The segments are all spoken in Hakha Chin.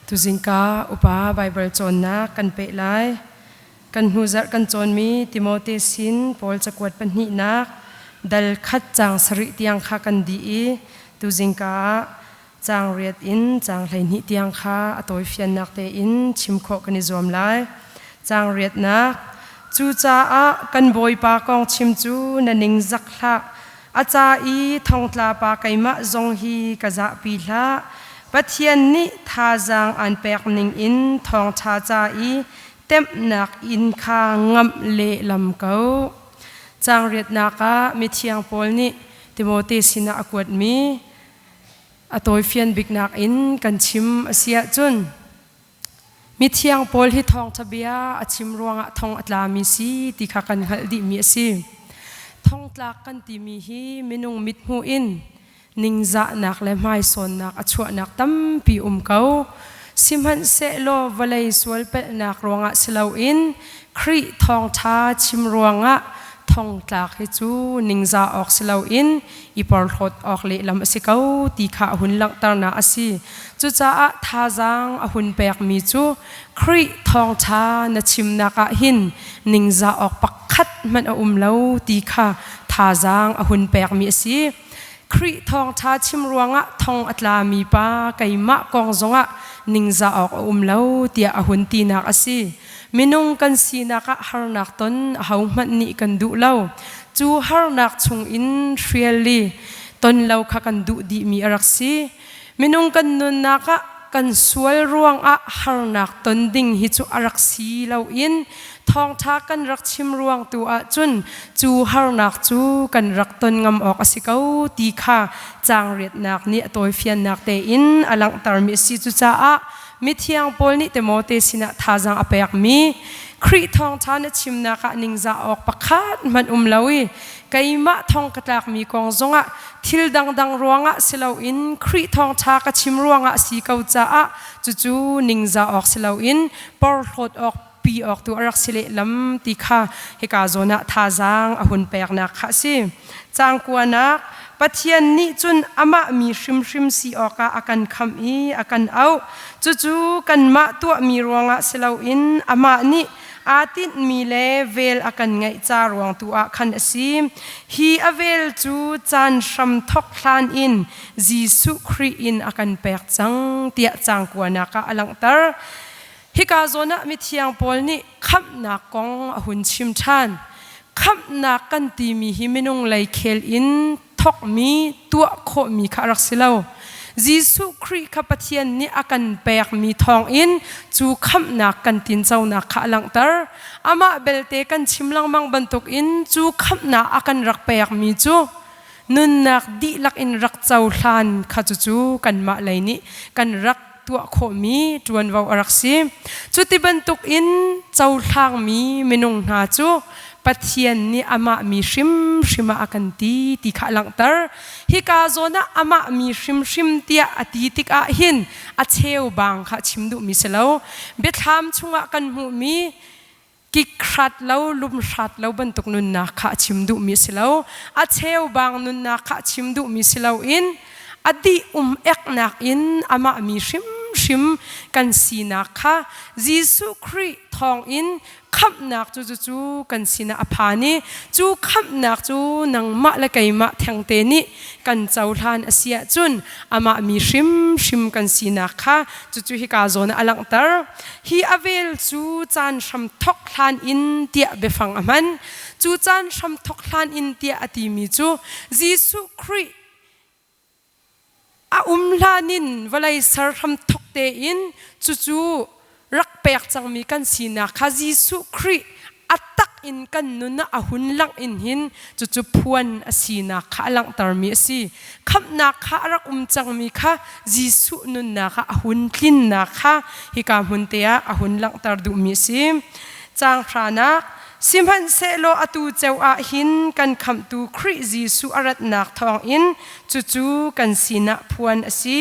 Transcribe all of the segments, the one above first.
Tuzingka upa Baibal cawnnak kan peh lai. Kan hnuzarh kan cawnmi Timote sin Paul cakuat pahnihnak dal khat caang sarih tiang kha kan dih i tuzingka ah caang riat in caang 12 tiang kha a tawifiannak tein chim khawh kan i zuam lai. Caang riatnak Cucaah kan Bawipa kong chim cu na ning zak hlah. A ca i thongtla pa keimah zong hi ka zahpi hlah. Pathian nih thazaang aan pek ning in thawngṭha ca i temhnak inn kha ngamh lehlam ko. Caang riatnak ah mithiang Paul nih Timote sinah a kuatmi a tawifian biknak in kan chim a si ahcun Mithiang Paul hi thawngṭha bia a chim ruangah thong a tlami si ti kha kan hngalh dihmi a si. Thongtlak kan timi hi minung mithmuh in ningzahnak le hmaisawnnak a chuahnak tampi um ko. Sihmanhsehlaw vawlei sualpelhnak ruangah si loin Khrih thawngṭha chim ruangah thongtlak hi cu ningzah awk si loin i porhlawt awk lehlam a si ko ti kha a hun langhternak a si. Cucaah thazaang a hun pekmi cu Khrih thawngṭha na chimnak ah hin ningzah awk pakhat hmanh a um lo ti kha thazaang a hun pekmi a si. Khrih thawngṭha chim ruangah thong a tlami pa keimah kong zongah ningzah awk a um lo tiah a hun tinak a si. Minung kan sinak ah harnak ton ahohmanh nih kan duh lo. Cu harnak chungin hrial i ton lo kha kan duh dihmi a rak si. Minung kan nunnak ah kan sual ruangah harnak ton ding hi cu a rak si loin thawngṭha kan rak chim ruang tu ahcun cu harnak cu kan rak ton ngam awk a si ko ti kha caang riatnak nih a tawifiannak tein a langhtermi a si. Cucaah mithiang Paul nih Timote sinah thazaang a pekmi Khrih thawngṭha na chimnak ah ningzah awk pakhat hmanh um lo i keimah thong ka tlakmi kong zongah thil dangdang ruangah si loin Khrih thawngṭha ka chim ruangah si ko caah cucu ningzah awk si loin porhlawt awk pi awk tu a rak si lehlam ti kha hika zawn ah thazaang a hun peknak kha a si. Caang kuanak Pathian nih cun amah mi hrimhrim si awkah a kan khamh i a kan auh. Cucu kanmah tuahmi ruangah si loin amah nih aa tinhmi le vel a kan ngeih ca ruang tu ah khan a si. Hi a vel cu caan hram thawk hlan in Jesuh Khrih in a kan pek cang tiah caang kuanak ah a langhter. Hika zawn ah mithiang Paul nih khamhnak kong a hun chim ṭhan. Khamhnak kan timi hi minung lei khel in thawkmi, tuah khawhmi kha a rak si lo. Jesuh Khrih kha Pathian nih a kan pekmi thawngin cu khamhnak kan tinconak kha a langhter. Amah belte kan chim lengmang bantukin cu khamhnak a kan rak pekmi cu nunnak dihlak in rak cohlan kha cucu kanmah lei nih kan rak tuah khawhmi ṭuanvo a rak si. Cuti bantukin cohlangmi minung hna cu Pathian nih amah mi hrimhrim ah a kan ti ti kha a langhter. Hika zawn ah amah mi hrimhrim tiah a ti tikah hin a cheubang kha a chim duhmi si lo. Biathlam chungah kan hmuhmi kik hrat lo lum hrat lo bantuk nunnak kha a chim duhmi a si lo. A cheubang nunnak kha a chim duhmi si loin a dih um eknak in amah mi hrimhrim kan sinak kha Jesuh Khrih thawngin khamhnak cu cucu kan sinah a phan i cu khamhnak cu nangmah le keimah thengte nih kan cohlan a si ahcun amah mi hrimhrim kan sinak kha cucu hika zawn ah a langhter. Hi a vel cu caan hram thawk hlan in tiah biafang a hman. Cu caan hram thawk hlan in tiah a timi cu Jesuh Khrih A um hlan in vawlei ser hramthawk tein cucu rak pek cangmi kan sinak kha Jesuh Khrih a tak in kan nun ah a hun langh in hin cucu phuan a sinak kha a langhtermi a si. Khamhnak kha a rak um cangmi kha Jesuh nunnak ah a hun tlinnak kha hika hmun te ah a hun langhter duhmi a si. Caang hranak Sihmanhsehlaw atu ceu ah hin kan khamhtu Khrih Jesuh a ratnak thawngin cucu kan sinah phuan a si.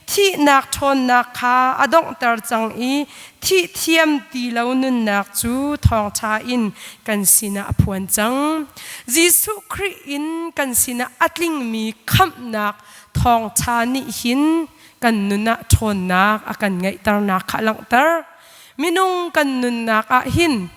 Thihnak ṭhawnnak kha a donghter cang i thih thiam ti lo nunnak cu thawngṭha in kan sinah a phuan cang. Jesuh Khrih in kan sinah a tlingmi khamhnak thawngṭha nih hin kan nun ah ṭhawnnak a kan ngeihternak kha a langhter. Minung kan nunnak ah hin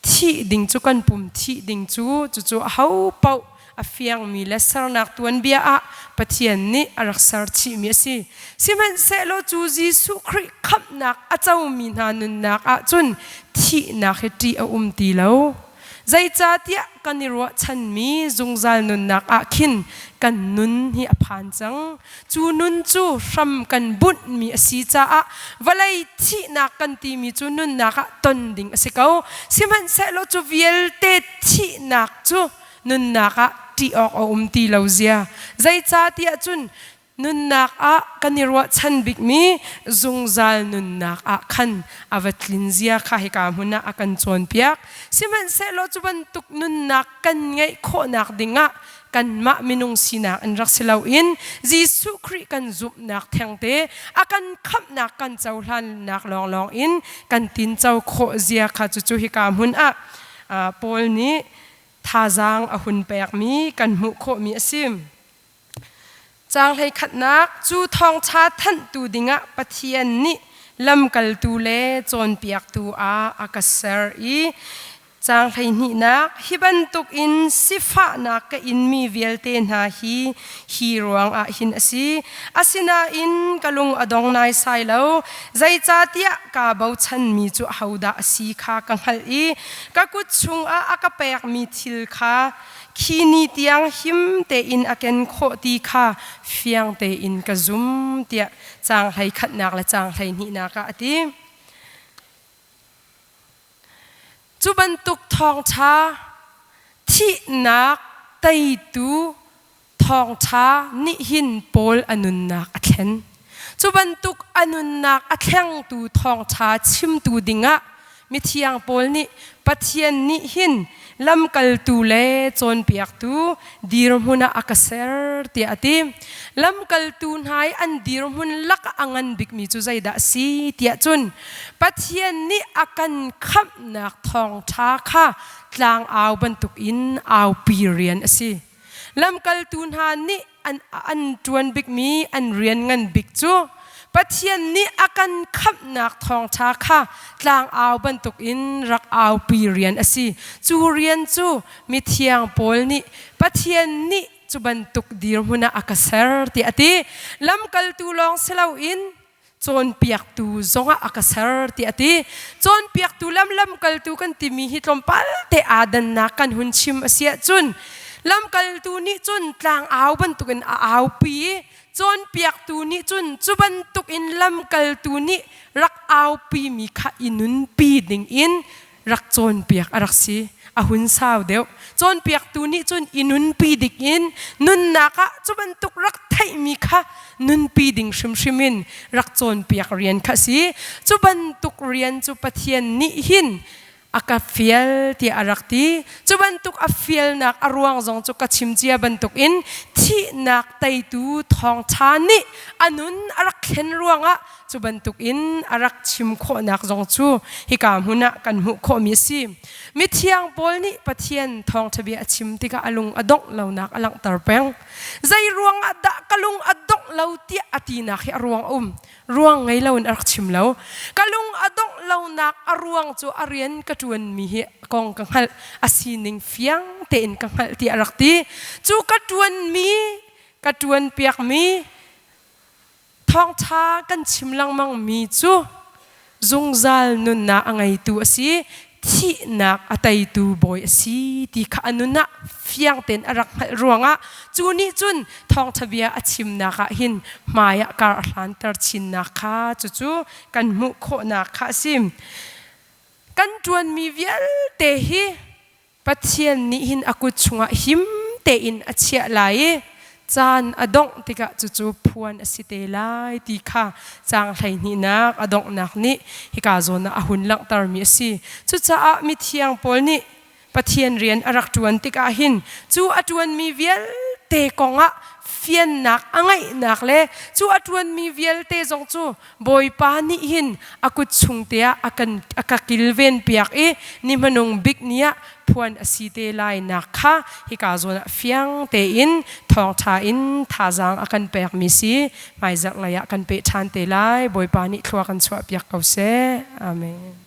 thih ding cu kan pum thih ding cu cucu aho paoh a fiangmi le sernak tuanbia ah Pathian nih a rak ser chihmi a si. Sihmanhsehlaw cu Jesuh Khrih khamhnak a comi hna nunnak ah cun thihnak hi ṭih a um ti lo. Zeicahtiah kan i ruahchanmi zungzal nunnak ah khin kan nun hi a phan cang. Cu nun cu hram kan bunhmi a si caah vawlei thihnak kan timi cu nunnak ah ton ding a si ko. Sihmanhsehlaw cu vialte thihnak cu nunnak ah ṭih awk a um ti lo zia. Zeicahtiah cun nunnak ah kan i ruahchan bikmi zungzal nunnak ah khan a va tlin zia kha hika hmun ah a kan cawnpiak. Sihmanhsehlaw cu bantuk nunnak kan ngeih khawhnak dingah kanmah minung sinak in rak si loin Jesuh Khrih kan zumhnak thengte a kan khamhnak kan cohlannak lawnglawng in kan tinco khawh zia kha cucu hika hmun ah Paul nih thazaang a hun pekmi kan hmuh khawhmi a si. Caang hleikhatnak cu thawngṭha thanhtu dingah Pathian nih lamkaltu le cawnpiaktu ah a ka ser i caang 12nak hi bantukin sifahnak ka inmi vialte hna hi hi ruangah hin a si. Asinain ka lung a dong naisai lo, zeicahtiah kaa bochanmi cu ahodah a si kha ka hngalh i ka kut chungah a ka pekmi thil kha Khi ni tiang him tein a ken khawh ti kha fiang tein ka zum tiah caang 11nak le caang 12nak ah a ti. Cu bantuk thawngṭha thihnak teitu thawngṭha nih hin Paul a nunnak a thlen. Cu bantuk a nunnak a thlengtu thawngṭha chimtu dingah mithiang Paul nih Pathian nih hin lamkaltu le cawnpiaktu dirhmun ah a ka ser tiah a ti. Lamkaltu hna i an dirhmun lakah a ngan bikmi cu zeidah a si tiah cun Pathian nih a kan khamhnak thawngṭha kha tlangau bantukin aupi rian a si. Lamkaltu hna nih an ṭuan bikmi an rian ngan bik cu Pathian nih a kan khamhnak thawngṭha kha tlangau bantukin rak aupi rian a si. Cu rian cu mithiang Paul nih Pathian nih cu bantuk dirhmun ah a ka ser tiah a ti. Lamkaltu lawng si loin cawnpiaktu zongah a ka ser tiah a ti. Cawnpiaktu lam lamkaltu kan timi hi tlawmpal te aa dannak kan hun chim a si ahcun lamkaltu nih cun tlangau bantukin a aupi i cawnpiaktu nih cun cu bantukin lamkaltu nih rak aupimi kha i nunpi dingin rak cawnpiak a rak si. A hun sau deuh. Cawnpiaktu nih cun i nunpi dik in nunnak ah cu bantuk rak theihmi kha nunpi ding hrimhrim in rak cawnpiak rian kha a si. Cu bantuk rian cu Pathian nih hin a ka fial tiah a rak ti. Cu bantuk a fialnak a ruang zong cu ka chim cia bantukin thihnak teitu thawngṭha nih a nun a rak thlen ruangah Cu bantukin a rak chim khawhnak zong cu hika hmun ah kan hmuh khawhmi a si. Mithiang Paul nih Pathian thawngṭha bia a chim tikah a lung a dongh lonak a langhter peng. Zei ruangah dah ka lung a dongh lo tiah a tinak hi a ruang a um. Ruang ngei loin a rak chim lo. Ka lung a dongh lonak a ruang cu a rian ka ṭuanmi hi kong ka hngalh, a sining fiang tein ka hngalh tiah a rak ti. Cu ka ṭuanmi, ka ṭuanpiakmi Thawngṭha kan chim lengmangmi cu zungzal nunnak a ngeitu a si, thihnak a teitu bawi a si ti kha a nun ah fiang tein a rak hngalh ruangah cu nih cun thawngṭha bia a chimnak ah hin hmai ah kar a hlanter chinnak kha cucu kan hmuh khawhnak kha a si. Kan ṭuanmi vialte hi Pathian nih hin a kut chungah him tein a chiah lai i caan a dongh tikah cucu phuan a si te lai ti kha caang 12nak a donghnak nih hika zawn ah a hun langhtermi a si. Cucaah mithiang Paul nih Pathian rian a rak ṭuan tikah hin cu a ṭuanmi vialte kongah fiannak a ngeihnak le cu a ṭuanmi vialte zong cu Bawipa nih hin a kut chung te ah a kan a ka kilven piak i ni hmanung bik ni ah phuan a si te lai nak kha hika zawn ah fiang tein thawngṭha in thazaang a kan pekmi si. Hmaizarh lei ah kan peh ṭhan te lai. Bawipa nih thlua kan chuahpiak ko seh. Amen.